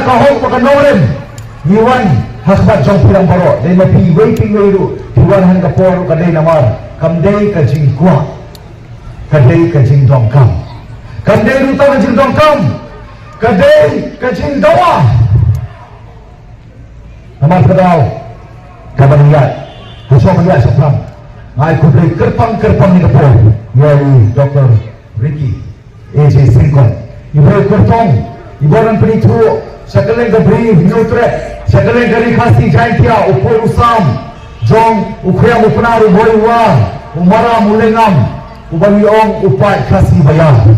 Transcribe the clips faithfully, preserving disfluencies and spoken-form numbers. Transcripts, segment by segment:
Ka hok ba ka nongrim ngi wan ha khmat jong phi lang baroh, dei ma phi wei phi wei ruh phi wan ha ka por ruh ka dei namar kam dei ka jingkwah, ka dei ka jingdonkam. Kam dei ruh tang ka jingdonkam, ka dei ka jingdawa. Namar ka daw ka ban ïaid ha shuwa ban ïaid shaphrang. Ngai khublei kyrpang kyrpang ïa ka por ïa i Doctor Ricky A J Syngkon. I ba kyrpang i ba nang pynithuh sha kylleng ka Bri Hynñiewtrep, sha kylleng ka Ri Khasi Jaiñtia, u poi u sam jong u khriam u pnar, u boi u war, u maram u lyngngam, u ban ïong u paid Khasi ba ïar.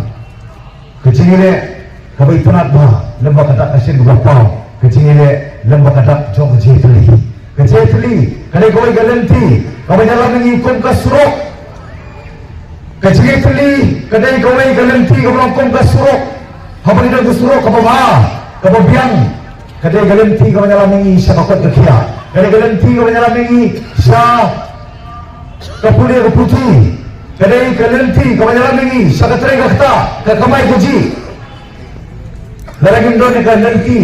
Ka jingïaleh kaba itynnad bha lem bad ka dak ka shin kaba paw, ka jingïaleh lem bad ka dak jong ka jingtylli. Ka jingtylli ka dei kawei ka lynti kaba ïalam ïa ngi kum ka surok. Ka jingtylli ka dei kawei ka lynti kaba long kum ka surok. Haba ngi don ka surok kaba bha, kaba biang, ka dei ka lynti kaba ïalam ïa ngi sha ka kot ka khiah. Ka dei ka lynti kaba ïalam ïa ngi sha ka pule ka puthi. Ka dei ka lynti kaba ïalam ïa ngi sha ka trei ka ktah, ka kamai kajih. Lada ngim don ka lynti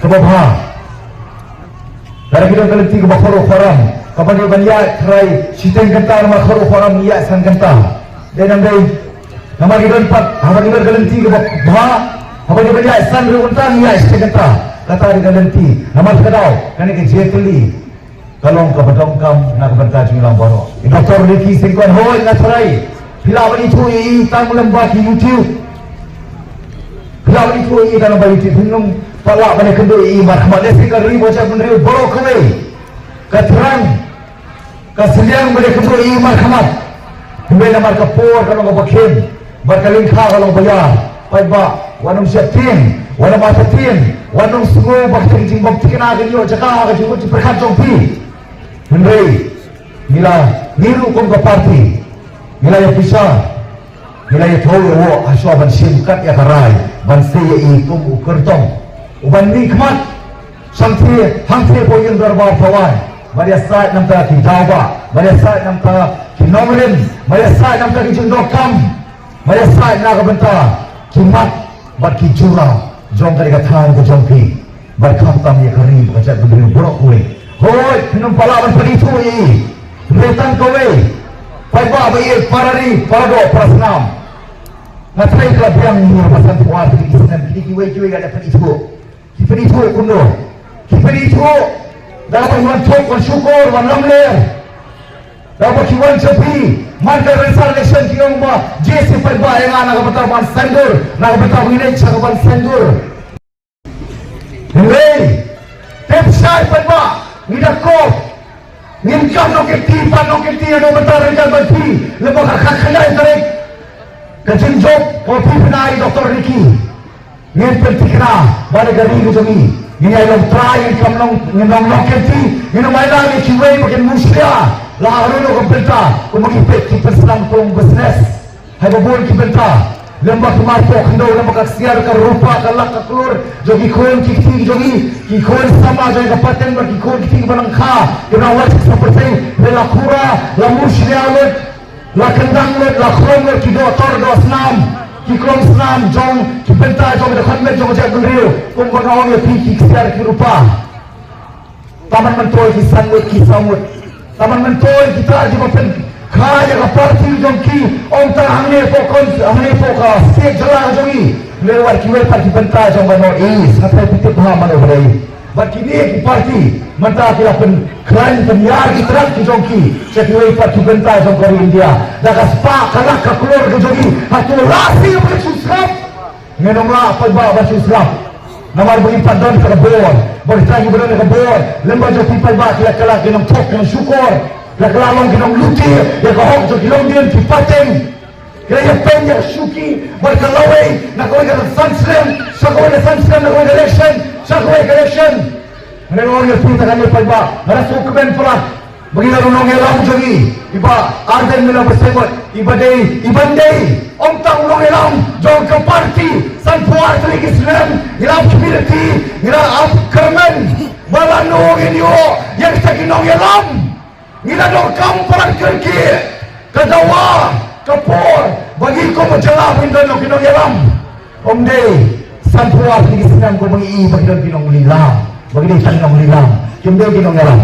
kaba bha, lada ngim don ka lynti kaba khuaruh khuaram, kaba ngi ban ïaid trai shiteng kynta, namar khuaruh khuaram ngi ïaid san kynta. Dei nam dei? Namar ngi don pat, haba ngi don ka lynti kaba bha, haba ngi ban ïaid san ruh kynta ngi ïaid shiteng kynta. Kata dei ka lynti. Namar ka daw kane ka jingtylli ka long kaba donkam na ka bynta jong ngi lang baroh. I Doctor Ricky Syngkon, hooid nga tharai phi lah ban ithuh ïa i tang lem bad ki YouTube. Phi lah ban ithuh ïa i tang lem bad YouTube. Phim pat lah ban ïakynduh ïa i markhmat, lehse ka ri ba jaitbynriew baroh kawei ka thrang, ka sliang ban ïakynduh ïa i markhmat. Hynrei namar ka por ka long kaba khim bad ka lyngkha ka long ba ïar, paidbah, wat nym sheptieng, wat nym artatien, wat nym sngew ba ka jingbymthikna ka ïoh jaka ha ka jingmut jingpyrkhat jong phi. Hynrei ngi la, ngi ruh kum ka party ngi la ïa pisa, ngi la ïa thew ïa u ha shuwa ban shim kat ïa ka rai ban sei ïa i kum u kyrtong u ban mihkhmat. Shangthie hangthie hapoh ïing dorbar Thawaiñ, ban ïasaid namar ki daw bah, ban ïasaid namar ki nongrim, ban ïasaid namar ki jingdonkam, ban ïasaid na ka bynta ki mat bad ki jura jong ka ri ka thaiñ ka jong phi, bad khamtam ïa ka ri bad ka jaitbynriew baroh kawei. Hooid, phin ym pat lah ban pynithuh ïa i. Hynrei tang kawei, paidbah ba ïeit, para ri, para doh, para snam, nga tharai ka la biang ïa ba san phew ar tylli ki snem, kine kiwei kiwei ki la dep pynithuh. Ki pynithuh kumno? Ki pynithuh da kaba wan thok, wan shukor, wan lamler. Da kaba ki wan sha phi man ka resolution, ki ong ba J C paidbah ïa nga na ka bynta ban saiñdur, na ka bynta ban ngin ïa sha ka ban saiñdur. Hynrei tip shai paidbah, ngi da kop, ngin kam nongkynti, pan nongkynti ïa ka bynta ryngkat bad phi, lem bad ka khatkhyndai tarik ka jingjop kaba phi pynai Doctor Ricky. Ngin pynthikna ba da ka ri ka jong ngi ngin ïai long trai, ngin kam long, ngin long nongkynti, ngin ym ailad ïa kiwei ba kin mushlia la ha kano kano ka bynta, kumba ngi peit ki pynsnam kum business ha kaba bun ki bynta. Lem bad ki mar poh khyndew, lem bad ka ksiar ka rupa, ka lak ka klur jong ki khun ki kti ki jong ngi, ki khun samla jong ka pateng bad ki khun ki kti kiba nang kha, kiba nang lait sha pyrthei, la khura, la mushlia lut. La kyndang lut, la khrom lut, ki doh tor doh snam, ki klong snam jong ki bynta jong ka dkhot met jong ka jaitbynriew, kumba nga ong ïa phi, ki ksiar ki rupa. Tang ban myntoi ki san ngut ki saw ngut. Tang ban myntoi kita kiba pynkha ïa ka party jong ki, ym tang hangne hapoh kon, hangne hapoh ka state jylla jong ngi, hynrei wat kiwei pat ki bynta jong ka North East. Nga tharai phi tip bha mano ba dei. Bad kine ki party mynta ki la pynkhlaiñ pynïar ki trak ki jong ki sha kiwei pat ki bynta jong ka ri India. Da ka spah ka lak ka klur ka jong ki, hato la shisha ban shu sngap? Ngin ym lah paidbah ban shu sngap. Namar ba ngi pat don ka bor, ba kita kiba don ka bor lem bad jong phi paidbah ki la kylla, ki nongthok, ki nongshukor, ki la kylla long ki nonglute ïa ka hok jong ki longdien ki pateng. Ki la ïapeiñ ïa ka shuki bad ka lawei na kawei ka san snem sha kawei ka san snem, na kawei ka election sha kawei ka election. Nga ong ïa phi, tang kane paidbah, nga la sngewkmen palat ba ngi la don u nongïalam jong ngi, i Bah Ardent Miller Basaiawmoit, i ba dei, i ban dei ym tang u nongïalam jong ka party. Sanphew ar tylli ki snem ngi la ap kmie, ngi la ap kyrmen ba lano ngin ïoh ïa kita ki nongïalam. Ngi la donkam palat kyrkieh ka dawa, ka por ba ngi kum ka jylla ngin don ki nongïalam. Ym dei Sanphew ar tylli ki snem kumba ngi i ba ki don ki nongleit lang, ba ki dei ki nongleit lang, kim dei ki nongïalam.